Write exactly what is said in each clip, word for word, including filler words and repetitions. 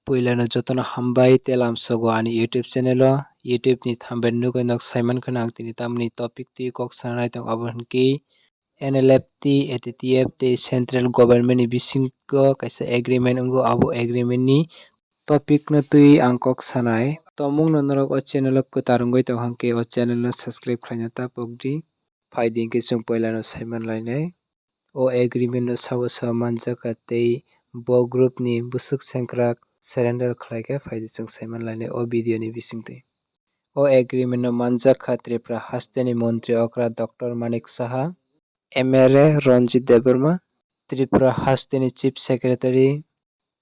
Puilano jotono hambai tei lamsogo ani YouTube channel o. YouTube ni thumbnail nugwi nok saiman kheno ang tini tamni topic twi kok sana nai tongo, abo hwnkhe N L F T, A T T F tei central government ni bisingo kaisa agreement wngo, abo agreement ni topic no twi ang kok sanai. Tongmung no norok o channel o kwtal wngwi tong hwnkhe o channel no subscribe khlaina ta pokdi. Phaidi hwnkhe chwng puilano saiman lainai. O agreement no sabo sabo manjakha tei bo group ni bwswk sengkrak surrender khlaikha, phaidi chwng saiman lainai o video ni bisingtwi. O agreement no manjakha Tripura hasteni montri okra Doctor Manik Saha, M L A Ranjit Debbarma, Tripura hasteni chief secretary,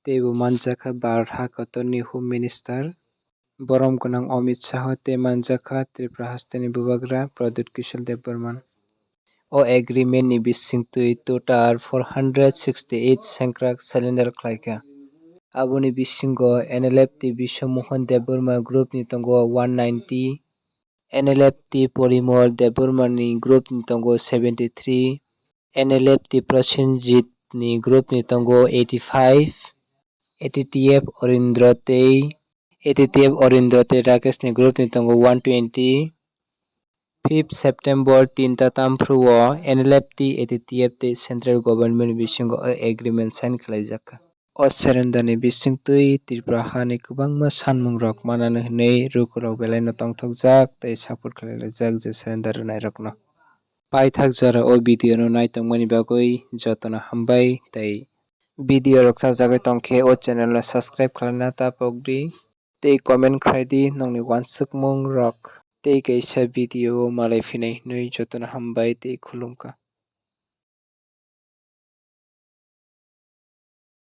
teibo manjakha Bharat ha kotorni Home Minister, borom gwnang Amit Shah tei manjakha Tripura hasteni bubagra Pradyut Kishore Debbarma. O agreement ni bisingtwi total four hundred sixty eight sengkrak surrender khlaikha. Aboni bisingo N L F T Biswa Mohan Debbarma group ni tongo one ninety, N L F T Porimol Debbarma ni group ni tongo seventy three, N L F T Prosenjit ni group ni tongo eighty five, A T T F Orindra tei A T T F Orindra tei Rakesh ni group ni tongo one twenty. Fifth September tinta tamphru o N L F T, A T T F tei central government bisingo o agreement sign khlaijakha. O surrender ni bisingtwi Tripura hani kwbangma sanmungrok manani hwnwi rukurok belaino tongthokjak tei support khlailaijak je surrender rwnairokno. Paithak jora o video no naitongmani bagwi jotono hambai tei video rok chajagwi tongkhe o channel no subscribe khlaina ta pokdi tei comment khlaidi nokni uansukmung rok tei kaisa video o malai phinai hwnwi jotono hambai tei khulumkha.